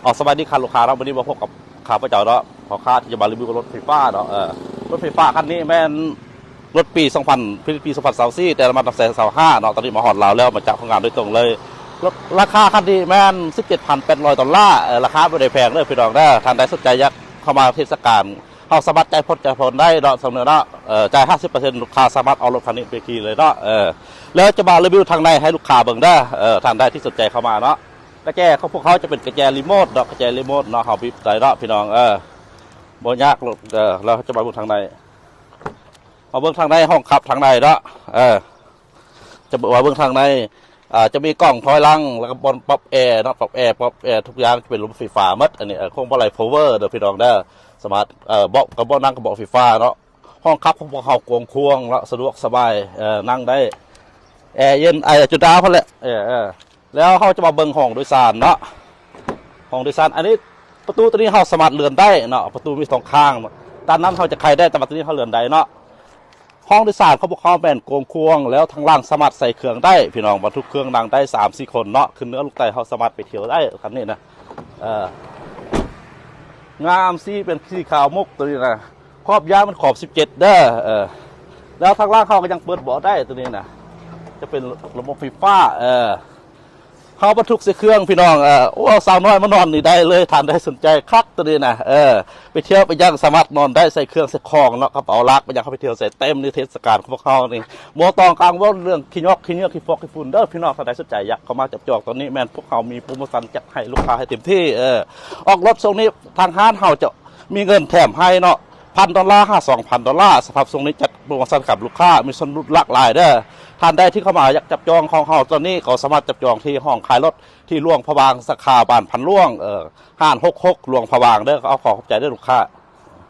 ອາ ສະບາຍດີຄ່ະລູກຄ້າເນາະ, ມື້ນີ້ມາພົບກັບຂ້າພະເຈົ້າເນາະ, ພໍ່ຄ້າທີ່ຈະມາຣີວິວລົດໄຟຟ້າເນາະ. ເອີ ລົດໄຟຟ້າຄັນນີ້ແມ່ນລົດປີສອງພັນ ຜະລິດປີສອງພັນຊາວສີ່ ແຕ່ລະມາຕັ້ງແຕ່ຊາວຫ້າເນາະ, ຕອນນີ້ມາຮອດລາວແລ້ວ ມາຈາກໂຮງງານໂດຍຕົງເລີຍ. ລົດ ລາຄາຄັນນີ້ແມ່ນສິບເຈັດພັນແປດຮ້ອຍດອນລາ. ເອີ ລາຄາບໍ່ໄດ້ແພງເດີພີ່ນ້ອງເດີ, ທ່ານໃດສົນໃຈຢາກເຂົ້າມາເທດສະການ ເຮົາສາມາດຈ່າຍພົດຈ່າຍຜ່ອນໄດ້ເນາະ ສຳເນີເນາະ. ເອີ ຈ່າຍຫ້າສິບເປີເຊັນ ລູກຄ້າສາມາດເອົາລົດຄັນນີ້ໄປຂີ່ເລີຍເນາະ. ເອີ ແລ້ວຈະມາຣີວິວທາງໃນໃຫ້ລູກຄ້າເບິ່ງເດີ. ເອີ ທ່ານໃດທີ່ສົນໃຈເຂົ້າມາເນາະ, ກະແຈຂອງພວກເຮົາຈະເປັນກະແຈຣີໂມດເນາະ, ກະແຈຣີໂມດເນາະ, ເຮົາບີບໄດ້ເນາະພີ່ນ້ອງ. ເອີ ບໍ່ຍາກ. ເອີ ແລ້ວຈະມາເບິ່ງທາງໃນ, ມາເບິ່ງທາງໃນຫ້ອງຂັບທາງໃນເນາະ. ເອີ ຈະມາເບິ່ງທາງໃນ ອາ ຈະມີກ້ອງຖອຍຫຼັງ ແລ້ວກໍບ່ອນປັບແອເນາະ, ປັບແອ ປັບແອ ທຸກຢ່າງຈະເປັນລະບົບໄຟຟ້າໝົດ. ອັນນີ້ ເອີ ໂຄງບ່າໄຫຼ power ເດີພີ່ນ້ອງເດີ. ສາມາດ ເອີ ເບາະ ກະເບາະໜັງ ກະເບາະໄຟຟ້າເນາະ. ຫ້ອງຂັບຂອງພວກເຮົາກວ້າງຂວາງເນາະ, ສະດວກສະບາຍ ເອີ ນັ່ງໄດ້ ແອເຢັນ ໄອຈະດາພຸ້ນແຫຼະ. ເອີ ເອີ ແລ້ວເຮົາຈະມາເບິ່ງຫ້ອງໂດຍສານເນາະ. ຫ້ອງໂດຍສານ ອັນນີ້ ປະຕູໂຕນີ້ເຮົາສາມາດເລື່ອນໄດ້ເນາະ, ປະຕູມີສອງຂ້າງ. ດ້ານນັ້ນເຮົາຈະໄຂໄດ້ ແຕ່ວ່າໂຕນີ້ເຮົາເລື່ອນໄດ້ເນາະ. ຫ້ອງໂດຍສານຂອງພວກເຮົາແມ່ນກວ້າງຂວາງ ແລ້ວທາງຫຼັງສາມາດໃສ່ເຄື່ອງໄດ້ພີ່ນ້ອງ, ບັນທຸກເຄື່ອງນັ່ງໄດ້ສາມສີ່ຄົນເນາະ. ຂຶ້ນເໜືອລົງໃຕ້ ເຮົາສາມາດໄປທ່ຽວໄດ້ຄັນນີ້ນະ. ເອີ ງາມ ສີເປັນສີຂາວມຸກໂຕນີ້ນະ, ຂອບຢາງມັນຂອບສິບເຈັດເດີ. ເອີ ແລ້ວທາງຫຼັງເຮົາກໍຍັງເປີດເບາະໄດ້ໂຕນີ້ນະ, ຈະເປັນລະບົບໄຟຟ້າ. ເອີ ເຮົາບັນທຸກໃສ່ເຄື່ອງພີ່ນ້ອງ. ເອີ ໂອ້ ເອົາສາວນ້ອຍມານອນນີ້ໄດ້ເລີຍ, ທ່ານໃດສົນໃຈຄັກໂຕນີ້ນະ. ເອີ ໄປທ່ຽວໄປຫຍັງສາມາດນອນໄດ້, ໃສ່ເຄື່ອງໃສ່ຂອງເນາະ, ກະເປົາຫຼັກໄປຫຍັງ ເຮົາໄປທ່ຽວໃສ່ເຕັມໃນເທດສະການຂອງພວກເຮົານີ້. ບໍ່ຕ້ອງກັງວົນເລື່ອງຂີ້ຫຍອກຂີ້ເຫຍື້ອ ຂີ້ຟອກຂີ້ຝຸ່ນເດີພີ່ນ້ອງ. ທ່ານໃດສົນໃຈຢາກເຂົ້າມາຈັບຈອງ ຕອນນີ້ແມ່ນພວກເຮົາມີໂປຣໂມຊັນຈັດໃຫ້ລູກຄ້າໃຫ້ເຕັມທີ່. ເອີ ອອກລົດຊ່ວງນີ້ທາງຮ້ານເຮົາຈະມີເງິນແຖມໃຫ້ເນາະ, ພັນດອນລາຫາສອງພັນດອນລາ. ສຳລັບຊ່ວງນີ້ຈັດໂປຣໂມຊັນກັບລູກຄ້າ ມີສ່ວນຫຼຸດຫຼາກຫຼາຍເດີ. ທ່ານໃດທີ່ເຂົ້າມາຢາກຈັບຈອງຂອງເຮົາຕອນນີ້ ກໍສາມາດຈັບຈອງທີ່ຫ້ອງຂາຍລົດ ທີ່ຫຼວງພະບາງ ສາຂາບ້ານພັນຫຼວງ. ເອີ ຮ້ານຫົກຫົກ ຫຼວງພະບາງເດີ. ເອົາ ຂໍຂອບໃຈເດີລູກຄ້າ.